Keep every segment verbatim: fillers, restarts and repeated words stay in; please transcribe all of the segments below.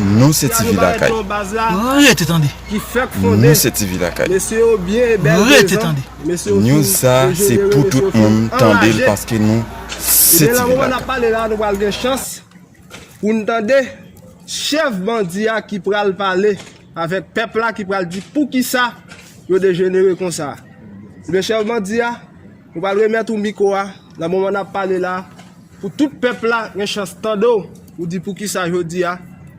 Nou se T V Lakay. Rete tande. Nou se T V Lakay. Rete tande. News sa se pou tout moun tande l paske nou se T V Lakay. Pou n tande chèf bandi a ki pral pale avèk pèp la, ki pral di poukisa yo dejenere konsa. Ebyen, chèf bandi a, nou pral remèt ou mikwo a nan moman n ap pale la, pou tout pèp la gen chans tande w, ou di poukisa jodi a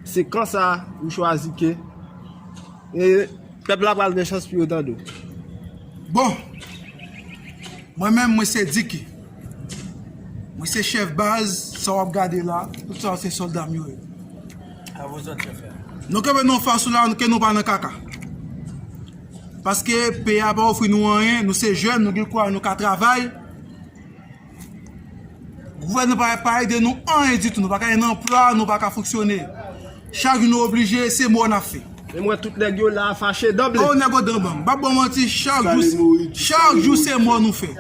se kan sa a ou chwazi ke, e, pèp la pral gen chans pou yo tande w. Bon, mwen menm, mwen se Dicky. Mwen se chèf baz, sa w ap gade la, tout sa se sòlda m yo ye. Nou kenbe nou fas la, ke nou pa nan kaka. Paske peyi a pa ofri nou anyen, nou se jèn, nou gen kouraj, nou ka travay. Gouvènman pa, pa ede nou anyen ditou, nou pa ka gen anplwa, nou pa ka fonksyone. Chak jou nou oblije, se mò n ap fè. E m wè tout nèg yo la fache danble. Oh, nèg yo danble. M p ap ba w manti, chak jou, chak jou se mò nou fè.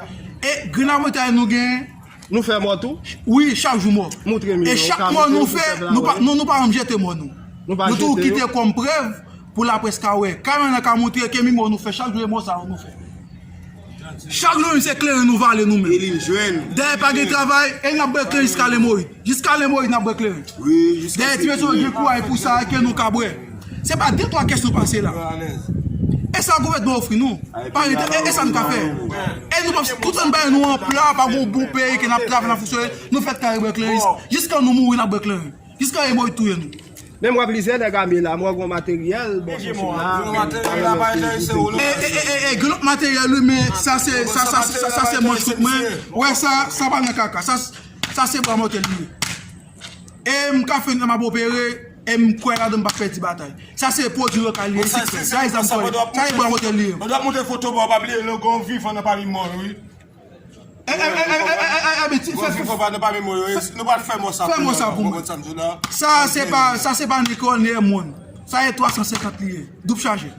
E grenn avantay nou genyen. Nou fè mò tou? Wi, chak jou mò. Montre m yo. E chak mò nou fè, nou pa, nou, nou pa janm jete mò nou. Nou toujou kite kòm prèv pou laprès ka wè. Kamera ka montre ke mi mò nou fè, chak jou e mò sa yo nou fè. Chak lè se kleren nou vale nou menm. Dèyè pa gen travay, e n ap bwè kleren jiska Alen Moyiz. Jiska Alen Moyiz n ap bwè kleren. Dèyè ti mesye yo gen kouraj pou sa ke nou ka bwè. Se pa de twa kès nou pase la. E sa gouvènman ofri nou. Pa rete, e, e sa n ka fè. E nou pa, toutan n pa gen nou anplwa, pa gen bon peyi ke n ap travay, n ap fonksyone, nou fèk kare bwè kleren. Jiska nou mouri, n ap bwè kleren. Jiska Alen Moyiz touye nou. Menm wè plizyè nèg ame la, m wè gon materyèl, bon, sou la. E, e, e, e, e, gen lòt materyèl, wi, men sa se, sa, sa, sa, sa se manch kout mwen. Wè, sa, sa pa nan kaka. Sa, sa se bwa mòtèl li ye. E m ka fè m ap opere, e m kwè ladan m p ap pèdi batay. Sa se pwodui lokal li ye, siksè. Sa e zam kòl. Sa e bwa mòtèl li ye. Mwen dwa montre foto ba w, pa bliye, nou gon vivan nan pami mò yo, wi. E, e, e, e, e, e, e, e, ti, fè, fè, fè, nou pa menm yo, nou pa fè mò sa pou nou, sa se pa, sa se pa ni kòl, ni èmòn. Sa e twa san senkant li ye, doub chaje.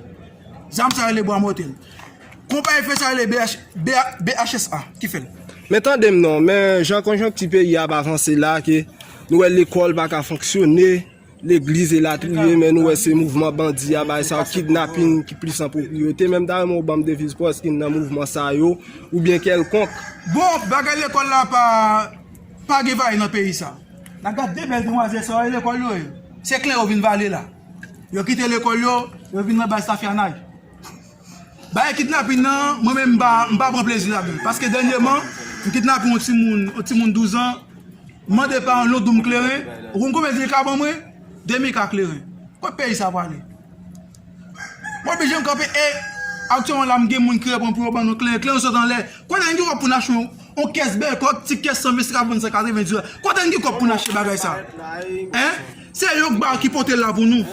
Zam sa rele bwa mòtèl. Konpayi fè sa rele B H, B H, B H S A ki fè l. Men tande m non, men jan konjonkti peyi a ap avanse la, ke nou wè lekòl pa ka fonksyone, legliz elatriye, men nou wè se mouvman bandi a bay sa yo, kidnapin ki plis an pwopriyote. Men m ta renmen w ban m deviz pa w, èske n nan mouvman sa yo, oubyen kèlkonk. Bon, bagay lekòl la pa, pa gen vale nan peyi sa. N a gad de bèl demwazèl sa yo, e lekòl yo ye. Se kleren yo vin vale la. Yo kite lekòl yo, yo vin nan baz tafyanay. Bagay kidnapin nan, mwen menm m pa, m pa pran plezi ladan l. Paske dènyèman, m kidnape yon timoun, yon timoun douz an, m mande pa yon lon doum kleren, ou konn konbyen li ka ban mwen? Demi ka kleren. Kot peyi sa prale? Mwen oblije m kanpe, e aktyèlman la, m gen moun ki reponn pou yo ban nou kleren, kleren sot anlè. Kote n gen kòb pou n achte yon, yon kès bèl kòk, ti kès san ven, san katreven dola? Kote n gen kòb pou n achte bagay sa? Hein? Se yo k ba, ki pote l la pou nou.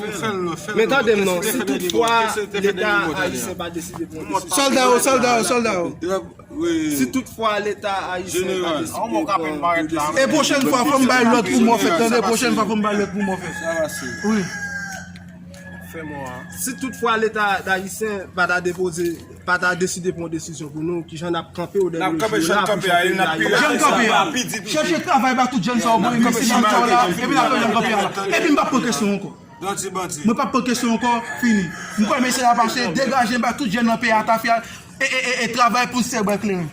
Men tande m non, si tout fwa Leta ayisyen pa deside pran desizyon, sòlda yo, sòlda yo, sòlda yo. Si tout fwa Leta ayisyen pa deside pran desizyon, e pwochèn fwa fò m bay lòd pou mò fèt, tande, pwochèn fwa fò m bay lòd pou mò fèt. Wi. Si tout fwa Leta ayisyen pa ta depoze, pa ta deside pran desizyon pou nou, kijan n ap kanpe o dènye jou la pou jan peyi a? Chèche travay ba tout jèn sa yo, bon, epi si jèn sa yo la, epi n ap fè jèn kanpe a la. Epi m p ap pran kesyon ankò. Mwen p ap pran kesyon ankò, fini. M kwè mesye a pase, degaje, ba tout jèn nan peyi a tafya, e, e, e, e travay pou n sèbè kleren.